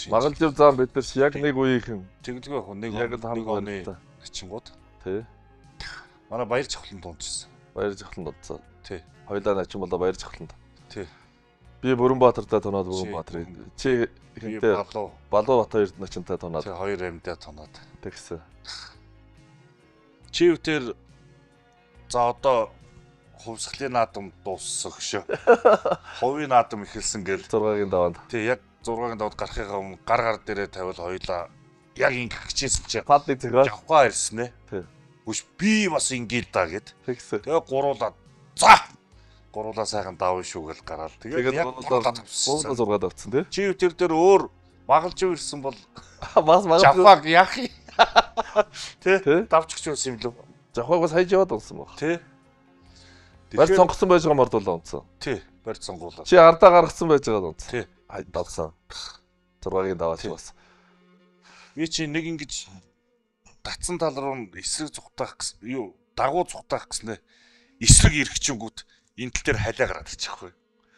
Магалжив зам бид нар яг нэг үеийнхэн. Тэгэлгүй яг нэг Яг л нэг оны хамгаалалтай. начингууд. Тий. Манай баяр чавхлан дундчихсан. Баяр жавхланд дутсан. Тий. Хоёлаа начин болоо баяр жавхланд. Тий. Би Бүрэнбаатартай тунаад Чи Бүрэнбаатар. Чи Би хинтээ балуу. Балуу Бат хоёрт начинтай тунаад Тий, хоёр амьдаа тунаад. тэгсэн. Чи тэр за одоо хувьсгалын наадам дууссан хөшөө. Хувийн наадам эхэлсэн гэл. 6-гийн даваанд. Тий, яг 6-гийн даваад гарахыгаа өмнө гар гар дээрээ тавиал хоёлаа яг ингэх хичээсэн чи. Падны зөхиол Жавхаа ирсэн ээ. Тий. Хүш би бас ингээл да гэд. Тэгсэн. Тэгээ гуруулаа за гуруулаа сайхан давна шүү гэл гараал. Тэгээд Тэгээд яг гуруулаа тавьсан. 3-6 давцсан тий. Чи тэр дээр өөр магалжив ирсэн бол Бас магалжив. Жавхааг яах юм? Тий. Тэ? Давчих ч байсан юм лүү. Жавхааг бас хайж яваад унсан баг. Тэ? Барь сонгосон байж байгаа мордуулаа унтсан. Тий, барь сонгуулаа. Чи ардаа гаргацсан байж байгаад унтсан. Тий. Давсан. 6-гийн даваач Тий. бас. Би чи нэг ингэж татсан тал руу нь эсрэг зүхтаах гэсэн юу дагуу зүхтаах гэснэ эсрэг ирэх чингүүт энэ тал дээр халиа гараад ирчихгүй.